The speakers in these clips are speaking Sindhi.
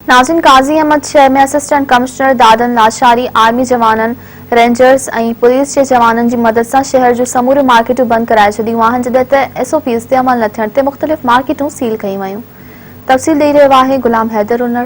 ناظرين قاضي احمد شهر ۾ assistant commissioner Dadan Lashari army جوانن، رينجرز ۽ پوليس جي جوانن جي مدد سان شهر جون سموريون مارڪيٽون بند ڪرائي ڇڏيون آهن جڏهن ته ايس او پيز تي عمل نه ٿيڻ تي مختلف مارڪيٽون سيل ڪيون ويون تفصيل ڏئي رهيو آهي غلام حيدر انڙ.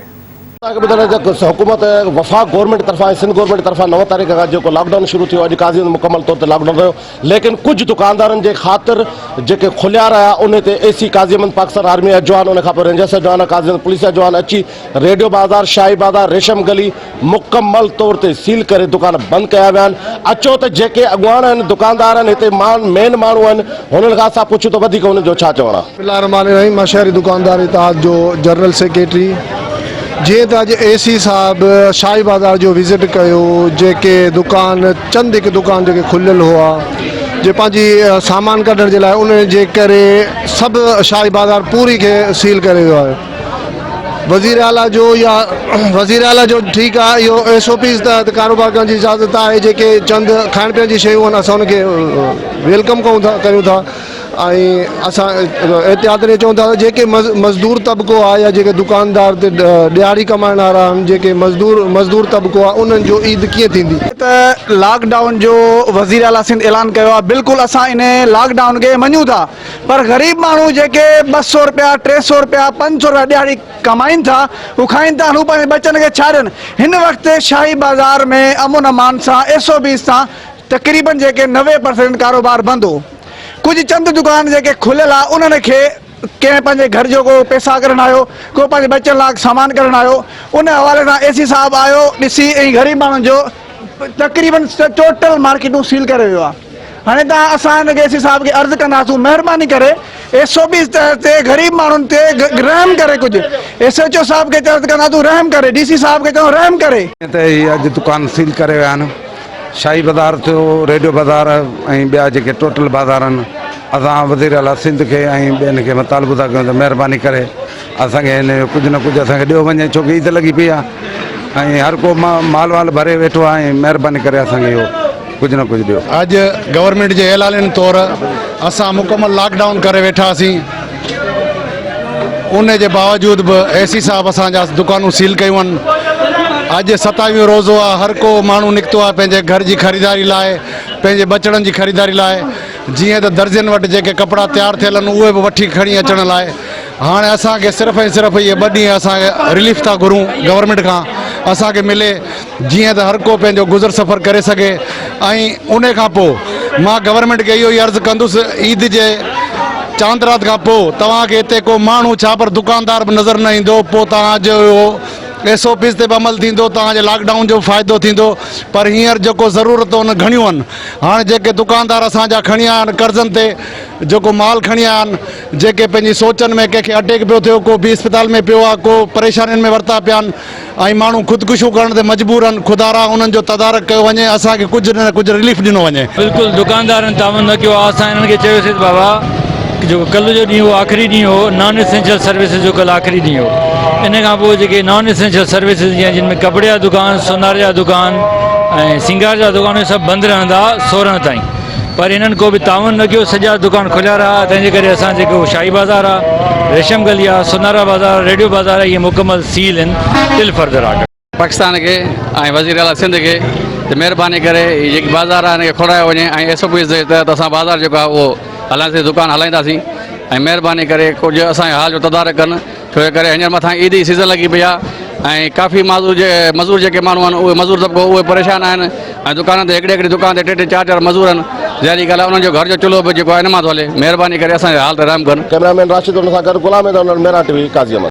توهان کي ٻڌايان ته حڪومت وفاق گورنمينٽ طرفان ۽ سنڌ گورنمينٽ طرفان 9 تاريخ کان جيڪو لاڪ ڊائون شروع ٿيو اڄ قاضي احمد مڪمل طور تي لاڪ ڊائون رهيو ليڪن ڪجهه دڪاندارن جي خاطر جيڪي کليا رهيا انهي تي اي سي قاضي احمد پاڪستان آرمي جا جوان ان کان پوء رينجرس جا جوان قاضي احمد پوليس جا جوان اچي ريڊيو بازار شاهي بازار ريشم گلي مڪمل طور تي سيل ڪري دڪان بند ڪيا ويا آهن اچو ته جيڪي اڳواڻ آهن دڪاندار آهن هتي مين ماڻهو آهن هنن کان اسان پڇون ته وڌيڪ هنن جو ڇا چوڻ آهي. بسم الله الرحمٰن الرحيم مان شهري دڪاندار اتحاد جو جنرل سيڪريٽري جيئن ته اڄ اي سي صاحب شاهي بازار جو وزٽ ڪيو جيڪي دڪان چند هڪ دڪان جيڪي کليل هئا جي پنهنجي سامان ڪڍڻ جي لاء ان جي ڪري سڀ شاهي بازار پوري کي سيل ڪري ويو آهي وزير اعليٰ جو يا وزير اعليٰ جو ٺيڪ آهي اهو ايس او پيز تحت ڪاروبار ڪرڻ جي اجازت آهي جيڪي چند کائڻ پيئڻ جي شيون آهن اسان ان کي welcome ڪيون ٿا ڪريون ٿا ۽ اسان احتياط ۾ چئون ٿا ته جيڪي مزدور طبقو آهي يا جيڪي دڪاندار تي ڏهاڙي ڪمائڻ وارا آهن جيڪي مزدور مزدور طبقو آهي انهن جو عيد ڪيئن ٿيندي. ته لاڪ ڊائون جو وزير اعليٰ سنڌ اعلان ڪيو آهي بلڪل اسان ان لاڪ ڊائون کي مڃون ٿا پر غريب ماڻهو جيڪي 200 رپيا 300 رپيا 500 رپيا ڏهاڙي ڪمائين ٿا هو کائين ٿا هو پنهنجي ٻچن کي ڇا ڏين هن وقت شاهي بازار ۾ امن امان سان ايس او بيز سان تقريبن جيڪي 90 پرسينٽ ڪاروبار بند هو ڪجهه چند دڪان جيڪي کليل آ انهن کي ڪنهن پنهنجي گهر جو ڪو پيسا ڪرڻ آيو ڪو پنهنجي ٻچن لاء سامان ڪرڻ آيو ان حوالي سان اي سي صاحب آيو ڏسي ۽ غريب ماڻهن جو تقريبن ٽوٽل مارڪيٽون سيل ڪري ويو آ هاڻي تان اسان هن کي اي سي صاحب کي عرض ڪنداسون مهرباني ڪري ايس او پيز تي غريب ماڻهن تي رحم ڪري ڪجهه ايس ايچ او صاحب کي عرض ڪنداسون رحم ڪري ڊي سي صاحب کي چون رحم ڪري. ته هي اڄ دڪان سيل ڪري ويا آهن. شاهي بازار ٿيو، ريڊيو بازار ۽ ٻيا جيڪي ٽوٽل بازار آهن، اسان وزير اعليٰ سنڌ کي ۽ ٻين کي مطالبو ٿا ڪيون ته مهرباني ڪري اسان کي هن جو ڪجهه نه ڪجهه اسان کي ڏيو وڃي ڇو ڪي عيد لڳي پئي آهي ۽ هر ڪو مال وال ڀري ويٺو آهي ۽ مهرباني ڪري اسان کي اهو ڪجهه نه ڪجهه ڏيو. اڄ گورنمينٽ جي اعلانن طور اسان مڪمل لاڪ ڊائون ڪري ويٺاسين. ان جي باوجود به اي سي صاحب اسان جا دڪانون سيل ڪيون آهن اڄ ستاويهون روزو آهي هر ڪو ماڻهو نڪتو آهي پنهنجي گهر جي خريداري لاء پنهنجي ٻچڙن جي خريداري لاء جيئن ته درزين وٽ جيڪي ڪپڙا تيار ٿيل آهن اهي به وٺي کڻي اچڻ لاء هاڻي اسان کي صرف ۽ صرف اهي ٻه ڏينهن اسان رليف ٿا گهرون گورنمينٽ کان اسان کي ملي جيئن ته هر ڪو پنهنجو گذر سفر ڪري سگهي ۽ ان کان پوء مان گورنمينٽ کي اهو ئي عرض ڪندس عيد جي چاند رات کان پوء توهان کي هتي ڪو ماڻهو ڇا پر دڪاندار به نظر نه ايندو پوء توهان جو اهو ايس او پيز تي به عمل ٿيندو توهان جي لاڪ ڊائون جو به فائدو ٿيندو پر هينئر جيڪو ضرورتون آهن گهڻيون آهن هاڻي جيڪي دڪاندار اسان جا کڻي آيا آهن قرضن تي جيڪو مال کڻي آيا آهن جيڪي پنهنجي سوچن ۾ ڪنهن کي اٽيڪ پيو ٿيو ڪو به اسپتال ۾ پيو آهي ڪو پريشانين ۾ ورتا پيا آهن ۽ ماڻهو خودڪشيون ڪرڻ تي مجبور آهن، خدارا انهن جو تدارڪ ڪيو وڃي، اسان کي ڪجهه نه ڪجهه رليف ڏنو وڃي. بلڪل دڪاندارن تعاون نه ڪيو آهي اسان انهن کي چيوسي ته بابا جيڪو ڪلهه جو ڏينهن هو آخري ڏينهن هو نان اسينشل سروسز جو ڪلهه آخري ڏينهن هو ان کان پوء جيڪي نان اسينشل سروسز جيئن جن ۾ ڪپڙي جا دڪان سوناري جا دڪان ۽ سينگار جا دڪان اهي سڀ بند رهندا 16 تائين پر انهن ڪو به تعاون نه ڪيو سڄا دڪان کليا رهيا تنهن جي ڪري اسان جيڪو شاهي بازار آ ريشم گلي آ سونارا بازار ريڊيو بازار آ اهي مڪمل سيل آهن ٽل فردر آرڊر. پاڪستان کي ۽ وزير اعليٰ سنڌ کي ته مهرباني ڪري هي جيڪي بازار آهي هن کي کولرايو وڃي ۽ ايس او پيز جي تحت اسان بازار جيڪو آهي اهو هلائينداسين دڪان هلائينداسين ۽ مهرباني ڪري ڪجهه اسان جي حال جو تدارڪ ڪن ڇو جي ڪري هينئر مٿان عيد جي سيزن لڳي پئي آهي ۽ ڪافي معذور جي مزور جيڪي ماڻهو آهن اهي مزور طبقو اهي پريشان آهن ۽ دڪانن تي هڪڙي هڪڙي دڪان تي ٽي ٽي چار چار مزور آهن ظاهري ڳالهه آهي انهن جو گهر جو چلهو به جيڪو آهي ان مان ٿو هلي مهرباني ڪري اسان جي حال تي رحم ڪن. ڪئميرا مين راشد انڙ سان گڏ غلام حيدر انڙ، ميران ٽي وي، قاضي احمد.